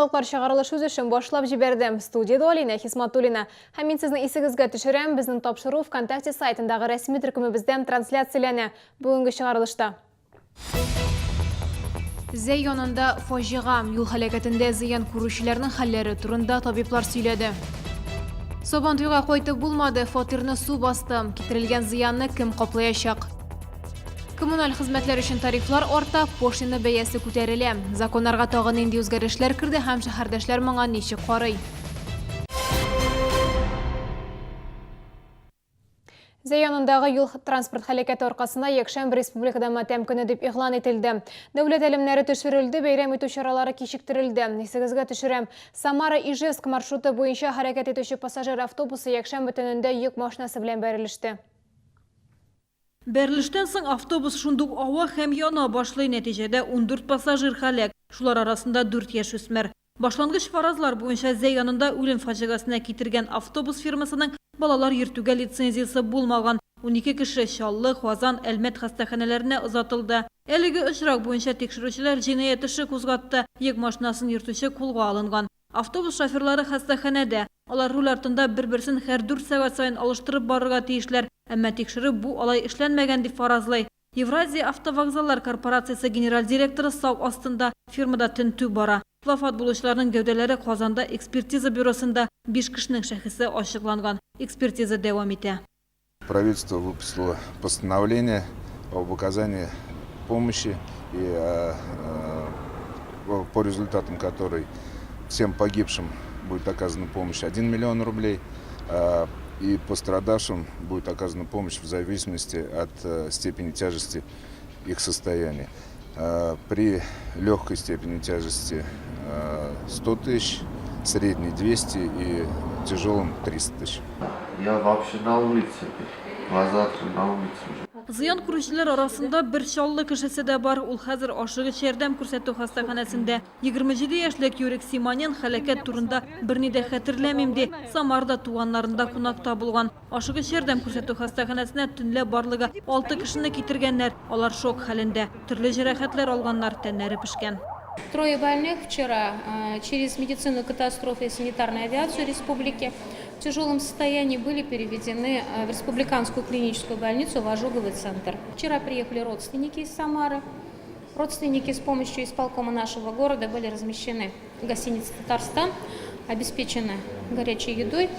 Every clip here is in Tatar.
Яңалыклар чыгарылыш үз эшен башлап җибәрде. Студиядә Алинә Хисматуллина. Һәм мин сезнең исегезгә төшерәм, безнең тапшыру ВКонтакте сайтындагы рәсми төркемебездә трансляцияләнә. Бүгенге чыгарылышта. Зәй янында фаҗига. Юл һәлакәтендә зыян күрүчеләрнең хәлләре турында табиблар сөйләде. Сабантуйга кайтып булмады, фатирны су басты. Китерелгән зыянны кем каплаячак? Коммуналь хезмәтләр өчен тарифлар арта, пошлина бәясе күтәрелә. Законнарга тагын нинди үзгәрешләр керде һәм шәһәрдәшләр моңа ничек карый? Зәй янындагы юл-транспорт һәлакәте аркасында якшәмбе республикада матәм көне дип игълан ителде. Дәүләт әлемнәре төшерелде, бәйрәм итү чаралары кичектерелде. Исегезгә төшерәм, Самара-Ижевск маршруты буенча хәрәкәт итүче пассажир автобусы якшәмбе төнендә йөк машинасы белән бәрелеште. Бәрелештән соң автобус шундук ава һәм яна башлый, нәтиҗәдә 14 пассажир һәлак, шулар арасында дүрт яшүсмер. Башлангыч фаразлар буенча, Зәй янында үлем фаҗигасенә китергән автобус фирмасының балалар йөртүгә лицензиясе булмаган. 12 кеше Чаллы, Казан, Әлмәт хастаханәләренә озатылды. Әлеге очрак буенча тикшерүчеләр җинаять эше кузгатты, йөк машинасын йөртүче кулга алынган. Автобус шоферлары хастаханәдә. Алар руль артында бер-берсен һәр дүрт сәгать саен алыштырып барырга тиешләр. Әмма тикшерү бу алай эшләнмәгән дип фаразлый. Евразия автовокзаллар корпорациясе генераль директоры сак астында, фирмада тентү бара. Вафат булучыларның гәүдәләре Казанда экспертиза бюросында, биш кешенең шәхесе ачыкланган. Экспертиза дәвам итә. Правительство выпустило постановление об оказании помощи, и по результатам которой всем погибшим будет оказана помощь 1 миллион рублей, и пострадавшим будет оказана помощь в зависимости от степени тяжести их состояния. При легкой степени тяжести 100 тысяч, средней 200 и тяжелым 300 тысяч. Я вообще на улице был. Глаза открыл на улице уже. Зыян күрүчеләр арасында бер Чаллы кешесе дә бар. Ул хәзер ашыгыч ярдәм күрсәтү хастаханәсендә. 27 яшьлек Юрик Симонян һәлакәт турында берни дә хәтерләмим, ди. Самарда туганнарында кунакта булган. Ашыгыч ярдәм күрсәтү хастаханәсенә төнлә барлыгы алты кешене китергәннәр. Алар шок хәлендә. Төрле җәрәхәтләр алганнар, тәннәре пешкән. Трое больных вчера через медицину катастрофы и санитарную авиацию республики в тяжелом состоянии были переведены в республиканскую клиническую больницу в ожоговый центр. Вчера приехали родственники из Самары. Родственники с помощью исполкома нашего города были размещены в гостинице «Татарстан», обеспечены горячей едой,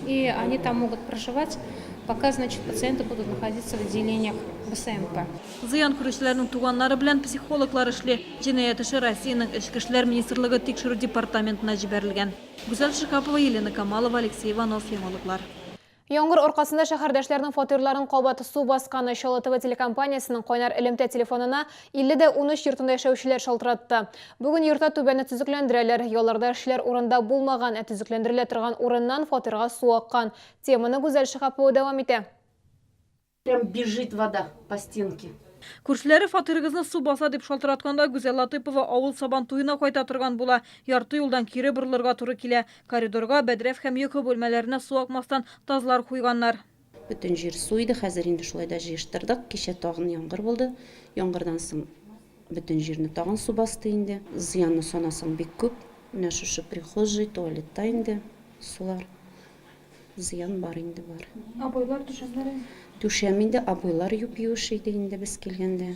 и они там могут проживать, пока, значит, пациенты будут находиться в отделениях БСМП. Зыян күрүчеләрнең туганнары белән психологлар эшли. Җинаять эше Россиянең Эчке эшләр министрлыгы Тикшерү департаментына җибәрелгән. Гүзәл Шиһапова, Елена Камалова, Алексей Иванов, Яңалыклар. Яңгыр аркасында шәһәрдәшләрнең фатирларын кабат су баскан. Чаллы ТВ телекомпаниясенең кайнар элемтә телефонына 50 дә 13 йортында яшәүчеләр шалтыратты. Бүген йортта түбәне төзекләндерәләр. Ялларда эшчеләр урында булмаган, ә төзекләндерелә торган урыннан фатирга су аккан. Теманы Гүзәл Шиһапова дәвам итә. Прям бежит вода по стенке. Күршеләре фатирыгызны су баса дип шалтыратканда Гүзәл Латыйпова авыл Сабантуена кайта торган була. Ярты юлдан кире борылырга туры килә. Коридорга, бәдрәф һәм йокы бүлмәләренә су акмастан тазлар куйганнар. Бөтен җир су иде, хәзер инде шулай да җыештырдык. Кичә тагын яңгыр булды. Яңгырдан соң бөтен җирне тагын су басты инде. Зыянны санасаң бик күп. Менә шушы прихожий, туалетта инде сулар. Зыян бар инде бар. Обойлар, түшәмнәр инде? Түшәм инде, обойлар юп-юеш иде инде без килгәндә.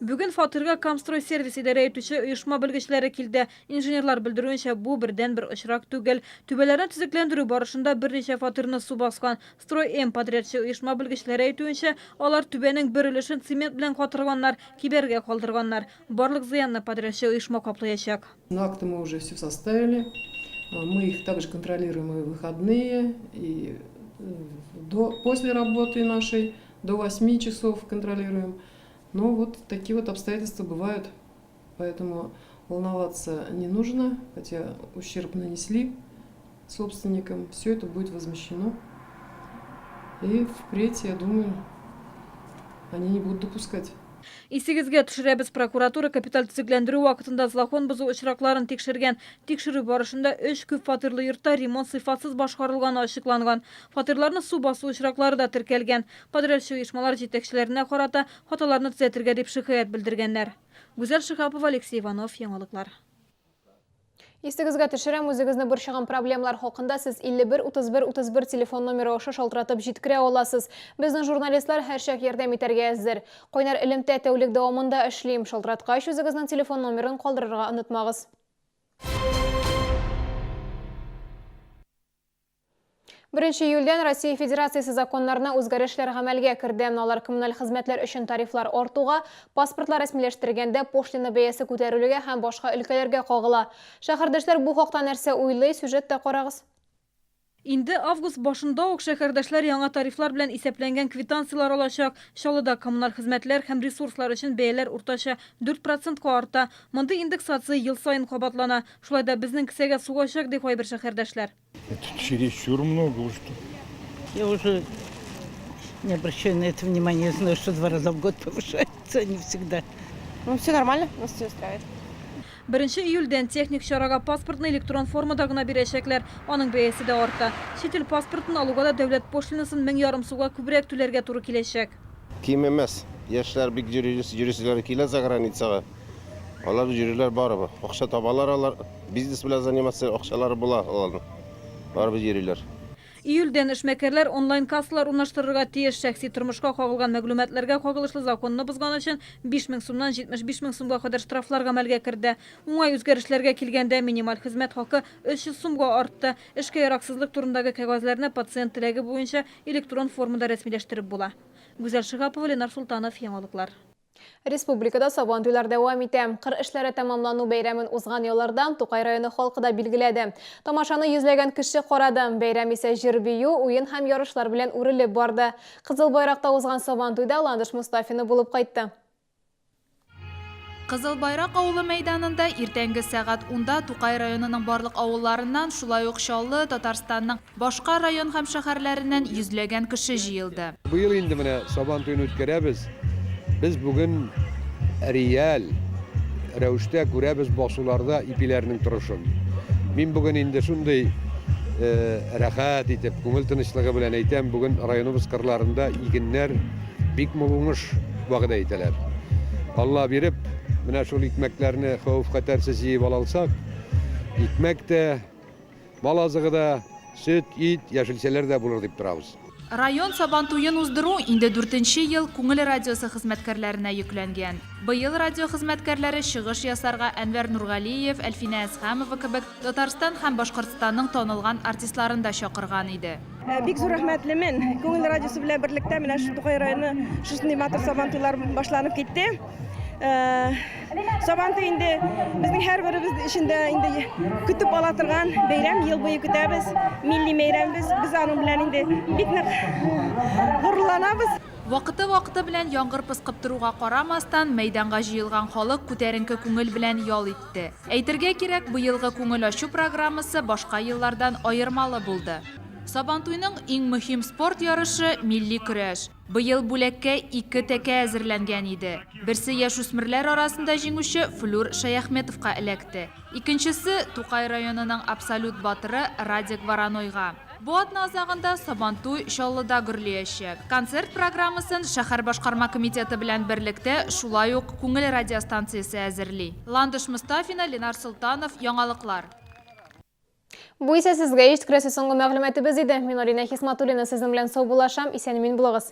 Бүген фатирга Камстройсервис идарә итүче оешма белгечләре килде. Инженерлар белдерүенчә, бу бердәнбер очрак түгел. Түбәләрне төзекләндерү барышында берничә фатирны су баскан. Строй-М подрядчы оешма белгечләре әйтүенчә, алар түбәнең бер өлешен цемент белән катырганнар, кибәргә калдырганнар. Барлык зыянны подрядчы оешма каплаячак. Акты мы уже все составили. Мы их также контролируем и в выходные, и до, после работы нашей, до 8 часов контролируем. Но вот такие вот обстоятельства бывают, поэтому волноваться не нужно, хотя ущерб нанесли собственникам, все это будет возмещено. И впредь, я думаю, они не будут допускать. Исегезгә төшерәбез, прокуратура капиталь төзекләндерү вакытында закон бозу очракларын тикшергән. Тикшерү барышында өч күп фатирлы йортта ремонт сыйфатсыз башкарылганы ачыкланган. Фатирларны су басу очраклары да теркәлгән. Подрядчы оешмалар җитәкчеләренә карата хаталарны төзәтергә дип шикаять белдергәннәр. Гүзәл Шиһапова, Алексей Иванов, Яңалыклар. Исегезгә төшерәм, үзегезне борчыган проблемалар хакында сез 51 31 31 телефон номеры аша шалтыратып җиткерә аласыз. Безнең журналистлар һәрчак ярдәм итәргә әзер. Кайнар элемтә тәүлек дәвамында эшли. Шалтыраткач, үзегезнең телефон номерын калдырырга онытмагыз. Беренче июльдән Россия Федерациясе законнарына үзгәрешләр гамәлгә керде. Алар коммуналь хезмәтләр өчен тарифлар артуга, паспортлар рәсмиләштергәндә пошлина бәясе күтәрелүгә һәм башка өлкәләргә кагыла. Шәһәрдәшләр бу хакта нәрсә уйлый, сюжетта карагыз. Инде август башында ук шәһәрдәшләр яңа тарифлар белән исәпләнгән квитанцияләр алачак. Чаллыда коммуналь хезмәтләр һәм ресурслар өчен бәяләр уртача 4 процентка арта. Мондый индексация ел саен кабатлана. Шулай да безнең кесәгә сугачак, ди кайбер шәһәрдәшләр. Это чересчур много уж тут. Я уже не обращаю на это внимания. Я знаю, что два раза в год повышаются, а не всегда. Ну, все нормально, нас все устраивает. Беренче июльдән техник чарага паспортны электрон формада гына бирәчәкләр. Аның бәясе дә арта. Чит ил паспортын алуга да дәүләт пошлинасын 1500 сумга күбрәк түләргә туры киләчәк. Ким эмес. Яшьләр бик йөриселәре килә за границага. Алар йөриләр барыбер. Акча табалар алар. Бизнес белән заниматься акчалары була аларның. Барыбер йөриләр. Июльдән эшмәкәрләр онлайн-кассалар урнаштырырга тиеш. Шәхси тормышка кагылган мәгълүматларга кагылышлы законны бозган өчен 5000 сумнан 75 мең сумга кадәр штрафлар гамәлгә керде. Уңай үзгәрешләргә килгәндә, минималь хезмәт хакы 300 сумга артты. Эшкә яраксызлык турындагы кәгазьләрне пациент теләге буенча электрон формада рәсмиләштереп була. Гүзәл Шиһапова, Ленар Солтанов, Яңалыклар. Республикада Сабантуйлар дәвам итә. Кыр эшләре тәмамлану бәйрәмен узган ялларда Тукай районы халкы да билгеләде. Тамашаны йөзләгән кеше карады. Бәйрәм исә җыр-бию, уен һәм ярышлар белән үрелеп барды. Кызыл Байракта узган Сабантуйда Ландыш Мостафина булып кайтты. Кызыл Байрак авылы мәйданында иртәнге сәгать унда Тукай районының барлык авылларыннан, шулай ук Чаллы, Татарстанның башка район һәм шәһәрләреннән йөзләгән кеше җыелды. Быел инде менә Сабан туен үткәрәбез. Без бүген реаль рәвештә күрәбез басуларда ипиләрнең торышын. Мин бүген инде шундый рәхәт итеп, күңел тынычлыгы белән әйтәм, бүген районыбыз кырларында игеннәр бик мул уңыш вәгъдә итәләр. Алла биреп, менә шул икмәкләрне хәвеф-хәтәрсез җыеп ала алсак, икмәк тә, Мал азыгы да, сөт, ит, яшелчәләр дә булыр дип торабыз. Район Сабантуен уздыру инде дүртенче ел Күңел радиосы хезмәткәрләренә йөкләнгән. Быел радио хезмәткәрләре чыгыш ясарга Әнвәр Нургалиев, Әлфинә Әзһәмова кебек Татарстан һәм Башкортстанның танылган артистларын да чакырган иде. Бик зур рәхмәтлемен. Күңел радиосы белән берлектә менә шул Тукай районы шушындый матур Сабантуйлар башланып китте. Сабантуй инде безнең һәрберебез өчен дә инде көтеп ала торган бәйрәм, ел буе көтәбез. Милли бәйрәмебез. Без аның белән инде бик нык горурланабыз. Вакыты-вакыты белән яңгыр пыскып торуга карамастан, мәйданга җыелган халык күтәренке күңел белән ял итте. Әйтергә кирәк, быелгы күңел ачу программасы башка еллардан аермалы булды. Сабантуйның иң мөһим спорт ярышы, милли көрәш. Быел бүләккә ике тәкә әзерләнгән иде. Берсе яшүсмерләр арасында җиңүче Флүр Шәяхметовка эләкте. Икенчесе, Тукай районының абсолют батыры Радик Воронойга. Бу атна азагында Сабантуй Чаллыда гөрлиячәк. Концерт программасын шәһәр башкарма комитеты белән берлектә шулай ук Күңел радиостанциясе әзерли. Ландыш Мостафина, Ленар Солтанов, Яңалыклар. Бу исә сезгә җиткерәсе соңгы мәгълүматыбыз иде. Мин Алинә Хисматуллина сезнең белән саубуллашам. Исән-имин булыгыз.